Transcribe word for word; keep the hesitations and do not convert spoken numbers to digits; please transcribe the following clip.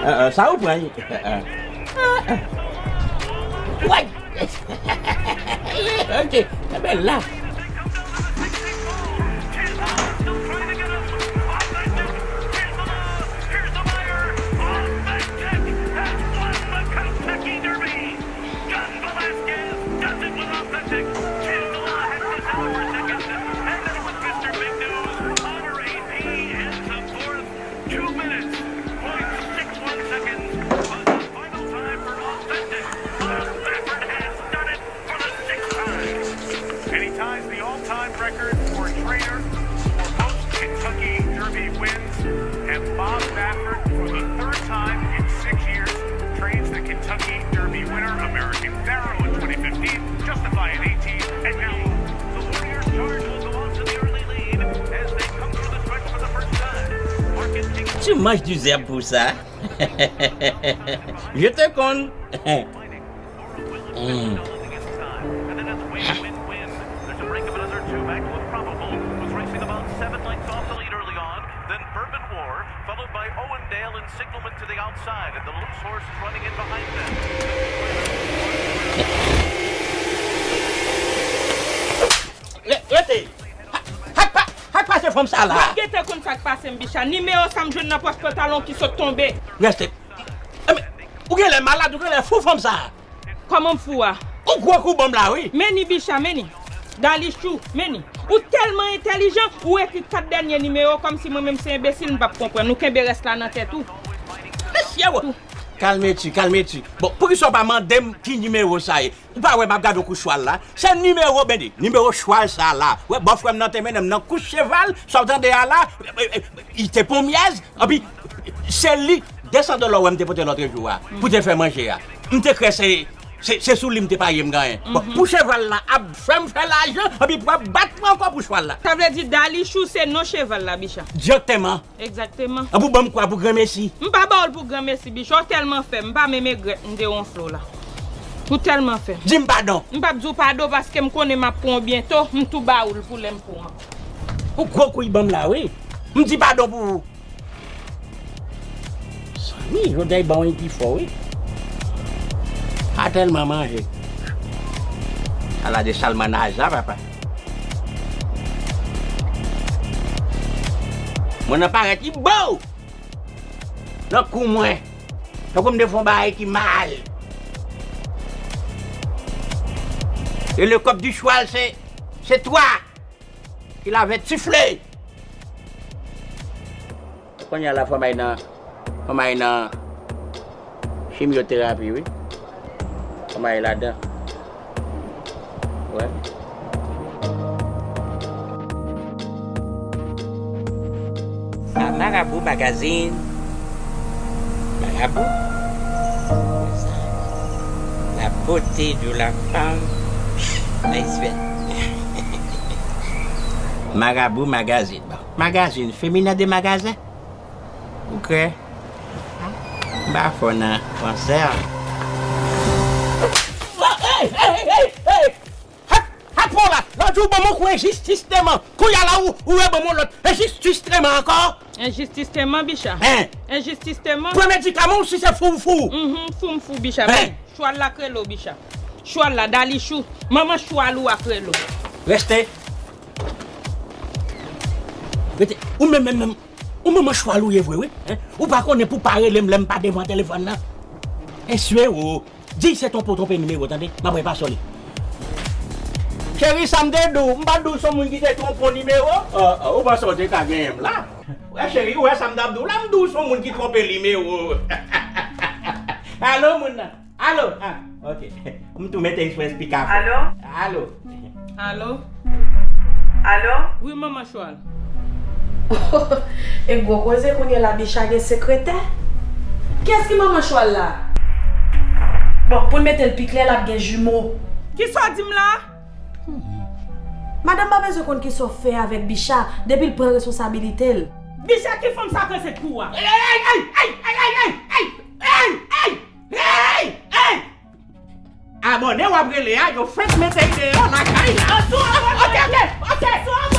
Ah, ah, sa ou pran? Ah, ah. Woy! Ok, e bèl la. Two minutes, point six one seconds was the final time for Authentic. Lyle Baffert has done it for the sixth time. And he ties the all-time record for trainer for most Kentucky Derby wins. And Bob Baffert, for the third time in six years, trains the Kentucky Derby winner, American Pharoah, in twenty fifteen, Justify in eighteen, and now the Warriors charge will go out to the early lead as they come through the stretch for the first time. Marcus King Tu manges du zèb pou sa? Je te con. Mm. Re-, rete. Sa k pa-, sa k pase fanm sa la? Mwen gentan konn sa k pase m, Bicha. Nimewo sa m jwenn nan pòch pantalon ki sot tonbe. Rete. Enben, ou genlè malad, ou genlè fou fanm sa. Kòman m fou a? Ou gwo kou ban m la, wi. Men ni, Bicha, men ni. Dalichou, men ni. Ou tèlman entèlijan, ou ekri kat dènye nimewo kòmsi mwen menm se enbesil, m p ap konprann. Ou kenbe rès la nan tèt ou. Mesye, wo. Kalme ti, kalme ti. Bon, poukisa w pa mande m ki nimewo sa ye? Ou pa wè m ap gade w kouch chwal la? Se nimewo, men ni, nimewo chwal sa la. Wè, bòfrè m nan te mennen m nan kouch cheval, sa w tande a la, e, e, e, li te pon myèz, anpi se li, de san dola w wè m te pote lòt jou a, pou te fè manje a. M te kwè se, se, se sou li m te parye m ganyen. Bon, pou cheval la ap fè m fè lajan, anpi pou ap bat mwen ankò pou chwal la. Sa vle di Dalichou se non cheval la, Bicha? Dirèkteman. Egzakteman. An pou ban m kwa pou granmesi. M pa ba w l pou granmesi, Bicha. Ou tèlman fè m, m pa menm egrèt m te wonfle w la. Ou tèlman fè m. Di m padon. M p ap di w padon paske m konnen m ap pran w byento, m tou ba ou l pou lè m pran w ankò. Ou gwo kouy ban m la, wi. M di padon pou ou. Zanmi, jodi a ban w pi fò, wi. A tèlman manje. Ala de salmanaza, papa. Mwen nan parèt li bo nan kou mwen. Tankou m te fè yon bagay ki mal. E le kòb di chwal se, se twa ki lavèt sifle. Kounye a la fò m al nan, fò m al nan chimyoterapi, wi. Fò m al ladan. Wè. Ma-, Marabou Magazine. Marabou. La beauté de la femme haïtienne. Marabou Magazine. Bon, magazine féminin de magasin. Ou kwè? M pa fò nan fransè. Hey, hey, hey, hey! Hak, hak fò la! Lòt jou ban m yon kou enjististeman. Kounye a la ou, ou reban m yon lòt enjististeman ankò. Enjististeman, Bicha. Hein? Enjististeman. Pran medikaman w si se fou w fou. Mhm, fou m fou, Bicha. Hein? Chwal la k rele w, Bicha. Chwal la, Dalichou. Manman chwal ou a k rele w. Reste. Rete. Ou menm, menm, menm. Ou manman chwal ou ye vre, wi. Hein? Ou pa konnen pou pa rele m lè m pa devan telefòn nan. Esye ou. Di se twonpe w twonpe nimewo, tande? M ap repase w li. Cheri, sa m te di w, m pa t di w se yon moun ki te twonpe w nimewo? Ah, ah, ou panse w te ka genyen m la? Wè, cheri, ou wè sa m t ap di w la, m di w se yon moun ki twonpe nimewo. Alo, moun nan. Alo! Ah, ok. M tou mete eksprès pika fò. Alo? Alo? Alo? Alo? Wi, manman chwal. E gwo koze kounye a la, Bicha gen sekretè? Kiyès ki manman chwal la? Bon, pou n mete l pi klè, l ap gen jimo. Kisa w di m la? Madanm pa bezwen konn kisa w fè avèk Bicha, depi l pran responsabilite l. Bicha ki fanm sa k ranse kou a? Ey, ey, ey! Ey! Ey! Abòne w ap rele a, yo fenk mete l deyò lakay la. An tou abòne. Ok, ok, ok.